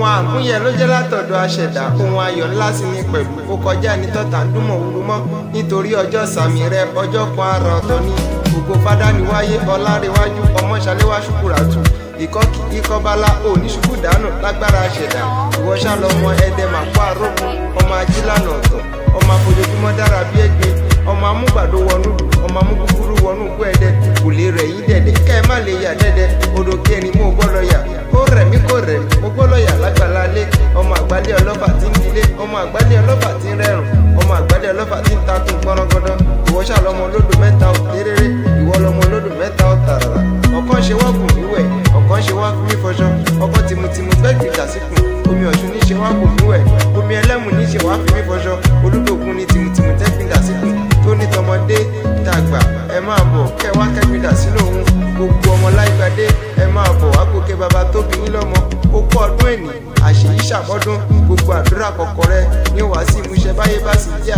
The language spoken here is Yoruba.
Ohun àmúyẹ ló jẹ́ látọ̀dọ̀ aṣẹ̀dá, ohun ayọ̀ ńlá sì ni pẹ̀lú. Ó kọjá ní tọ́ta ń dúnmọ̀ wúru mọ́, nítorí ọjọ́ sàmì rẹ ọjọ́ kan àrà ọ̀tọ̀ ni. Ògo Fádániwáyé Ọlárewájú Ọmọṣaléwá Ṣùkúràtù ìkọ́kì ìkọ́bálá òní ṣubú dànù lágbára aṣẹ̀dá. Ìwọ ṣá lọmọ ẹdẹ màkó àrógun, ọmọ ajílànà ọ̀tọ̀, ọmọ afojoojúmọ́ dára bí ẹgbin, ọmọ amúgbàdo wọnú lù, ọmọ amúgúgúrú wọnú gbọ́ ẹdẹ, kò lè rẹ̀ yín dẹ̀dẹ̀ kẹ́ ẹ má lè yà dẹ́dẹ́. Odò kẹrin mo gbọ́ lọ́yà, ó rẹ̀ mí kò rẹ̀ mí, mo gbọ́ lọ́yà lágbàlá lé, ọmọ àgbálẹ̀ ọlọ́fà tí ń dilé, ọmọ àgbálẹ̀ ọlọ́fà tí ń rẹ̀rùn, ọmọ àgbálẹ̀ ọlọ́fà tí ń takùn gbọ́nrọ́gọ́dọ́. Ìwọ ṣá lọmọ olódò mẹ́ta ò téréré, ìwọ lọmọ olódò mẹ́ta ò tàràrà. Ọ̀kan ṣe wá gùn mí wẹ̀, ọ̀kan ṣe wá fi mí fọṣọ, ọ̀kan tìmùtìmù gbẹ́gbì dàsíkùn, omi ọ̀ṣun ní ṣe wá gùn mí wẹ̀, omi ẹlẹ́mù ní ṣe wá fi mí fọṣọ, olúdòkun ní tìmùtìmù tẹ́gbìn dàsíkùn, tó ní tọmọdé tàgbà ẹ máa bọ̀ kẹ́ wá kẹ́gbìn dà sínú òun. Gbogbo ọmọ láìgbàdé ẹ máa bọ̀ wá gòkè bàbá tó bí yín lọ́mọ. Ó kú ọdún èní, àṣèyí ṣàmọ́dún, gbogbo àdúrà kọ̀kọ̀ rẹ ní wàá sí ìmúṣẹ báyé bá sì jẹ́